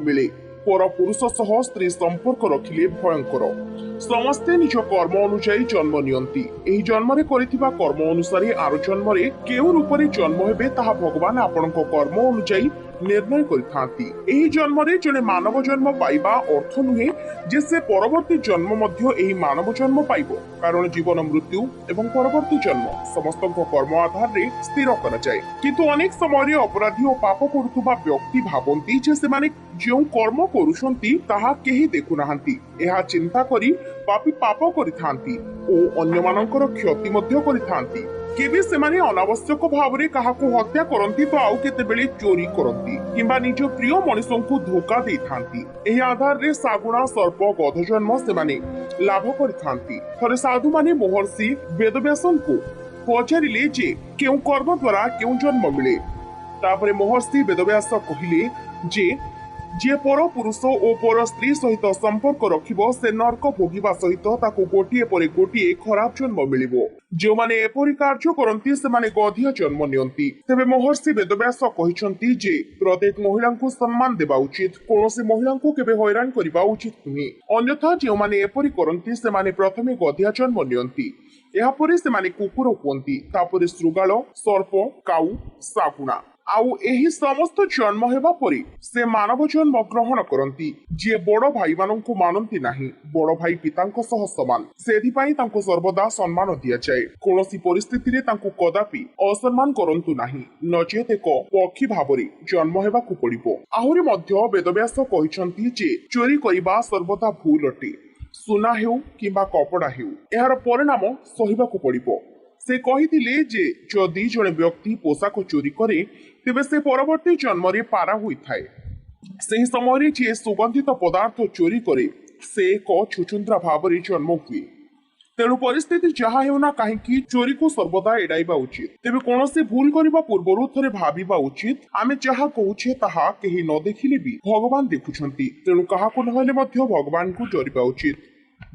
ମିଳେ। ପର ପୁରୁଷ ସହ ସ୍ତ୍ରୀ ସମ୍ପର୍କ ରଖିଲେ ଭୟଙ୍କର। ସମସ୍ତେ ନିଜ କର୍ମ ଅନୁଯାୟୀ ଜନ୍ମ ନିଅନ୍ତି। ଏହି ଜନ୍ମରେ କରିଥିବା କର୍ମ ଅନୁସାରେ ଆର ଜନ୍ମରେ କେଉଁ ରୂପରେ ଜନ୍ମ ହେବେ, ତାହା ଭଗବାନ ଆପଣଙ୍କ କର୍ମ ଅନୁଯାୟୀ ନିର୍ଣ୍ଣୟ କରିଥାନ୍ତି। ଏହି ଜନ୍ମରେ ଜଣେ ମାନବ ଜନ୍ମ ପାଇବା ଅର୍ଥ ନୁହେଁ ଯେ ସେ ପରବର୍ତ୍ତୀ ଜନ୍ମ ମଧ୍ୟ ଏହି ମାନବ ଜନ୍ମ ପାଇବ, କାରଣ ଜୀବନ, ମୃତ୍ୟୁ ଏବଂ ପରବର୍ତ୍ତୀ ଜନ୍ମ ସମସ୍ତଙ୍କ କର୍ମ ଆଧାରରେ ସ୍ଥିର କରାଯାଏ। କିନ୍ତୁ ଅନେକ ସମୟରେ ଅପରାଧୀ ଓ ପାପ କରୁଥିବା ବ୍ୟକ୍ତି ଭାବନ୍ତି ଯେ ସେମାନେ ଯେଉଁ କର୍ମ କରୁଛନ୍ତି ତାହା କେହି ଦେଖୁନାହାନ୍ତି। ଏହା ଚିନ୍ତା କରି ପାପୀ ପାପ କରିଥାନ୍ତି ଓ ଅନ୍ୟମାନଙ୍କର କ୍ଷତି ମଧ୍ୟ କରିଥାନ୍ତି। କେବେ ସେମାନେ ଅନାବଶ୍ୟକ ଭାବରେ କାହାକୁ ହତ୍ୟା କରନ୍ତି ତ ଆଉ କେତେବେଳେ ଚୋରି କରନ୍ତି କିମ୍ବା ନିଜ ପ୍ରିୟ ମଣିଷଙ୍କୁ ଧୋକା ଦେଇଥାନ୍ତି। ଏହି ଆଧାରରେ ଶାଗୁଣା, ସର୍ପ, ଗଧ ଜନ୍ମ ସେମାନେ ଲାଭ କରିଥାନ୍ତି। ଥରେ ସାଧୁମାନେ ମହର୍ଷି ବେଦବ୍ୟାସଙ୍କୁ ପଚାରିଲେ ଯେ କେଉଁ କର୍ମ ଦ୍ୱାରା କେଉଁ ଜନ୍ମ ମିଳେ। ତାପରେ ମହର୍ଷି ବେଦବ୍ୟାସ କହିଲେ ଯେ ଯିଏ ପର ପୁରୁଷ ଓ ପର ସ୍ତ୍ରୀ ସହିତ ସମ୍ପର୍କ ରଖିବ, ସେ ନର୍କ ଭୋଗିବା ସହିତ ତାକୁ ଗୋଟିଏ ପରେ ଗୋଟିଏ ଖରାପ ଜନ୍ମ ମିଳିବ। ଯେଉଁମାନେ ଏପରି କାର୍ଯ୍ୟ କରନ୍ତି, ସେମାନେ ଗଧିଆ ଜନ୍ମ ନିଅନ୍ତି। ତେବେ ମହର୍ଷି ବେଦବ୍ୟାସ କହିଛନ୍ତି ଯେ ପ୍ରତ୍ୟେକ ମହିଳାଙ୍କୁ ସମ୍ମାନ ଦେବା ଉଚିତ। କୌଣସି ମହିଳାଙ୍କୁ କେବେ ହଇରାଣ କରିବା ଉଚିତ ନୁହେଁ, ଅନ୍ୟଥା ଯେଉଁମାନେ ଏପରି କରନ୍ତି ସେମାନେ ପ୍ରଥମେ ଗଧିଆ ଜନ୍ମ ନିଅନ୍ତି, ଏହାପରେ ସେମାନେ କୁକୁର ହୁଅନ୍ତି, ତାପରେ ଶୃଗାଳ, ସର୍ପ, କାଉ, ଶାଗୁଣା, ଆଉ ଏହି ସମସ୍ତ ଜନ୍ମ ହେବା ପରେ ସେ ମାନବ ଜନ୍ମ ଗ୍ରହଣ କରନ୍ତି। ଯିଏ ବଡ ଭାଇମାନଙ୍କୁ ମାନନ୍ତି ନାହିଁ, ବଡ ଭାଇ ପିତାଙ୍କ ସହ ସମାନ, ସେଥିପାଇଁ ତାଙ୍କୁ ସର୍ବଦା ସମ୍ମାନ ଦିଆଯାଏ। କୌଣସି ପରିସ୍ଥିତିରେ ତାଙ୍କୁ କଦାପି ଅସମ୍ମାନ କରନ୍ତୁ ନାହିଁ, ନଚେତ ଏକ ପକ୍ଷୀ ଭାବରେ ଜନ୍ମ ହେବାକୁ ପଡିବ। ଆହୁରି ମଧ୍ୟ ବେଦବ୍ୟାସ କହିଛନ୍ତି ଯେ ଚୋରି କରିବା ସର୍ବଦା ଭୁଲ ଅଟେ। ସୁନା ହେଉ କିମ୍ବା କପଡା ହେଉ, ଏହାର ପରିଣାମ ସହିବାକୁ ପଡିବ। ସେ କହିଥିଲେ ଯେ ଯଦି ଜଣେ ବ୍ୟକ୍ତି ପୋଷାକ ଚୋରି କରେ, ତେବେ ସେ ପରବର୍ତ୍ତୀ ଜନ୍ମରେ ପାରା ହୋଇଥାଏ। ସେହି ସମୟରେ ଯିଏ ସୁଗନ୍ଧିତ ପଦାର୍ଥ ଚୋରି କରେ, ସେ ଏକ ଛୁଛୁନ୍ଦ୍ରା ଭାବରେ ଜନ୍ମ ହୁଏ। ତେଣୁ ପରିସ୍ଥିତି ଯାହା ହେଉନା କାହିଁକି, ଚୋରିକୁ ସର୍ବଦା ଏଡାଇବା ଉଚିତ। ତେବେ କୌଣସି ଭୁଲ କରିବା ପୂର୍ବରୁ ଥରେ ଭାବିବା ଉଚିତ। ଆମେ ଯାହା କହୁଛେ ତାହା କେହି ନ ଦେଖିଲେ ବି ଭଗବାନ ଦେଖୁଛନ୍ତି। ତେଣୁ କାହାକୁ ନହେଲେ ମଧ୍ୟ ଭଗବାନଙ୍କୁ ଡରିବା ଉଚିତ।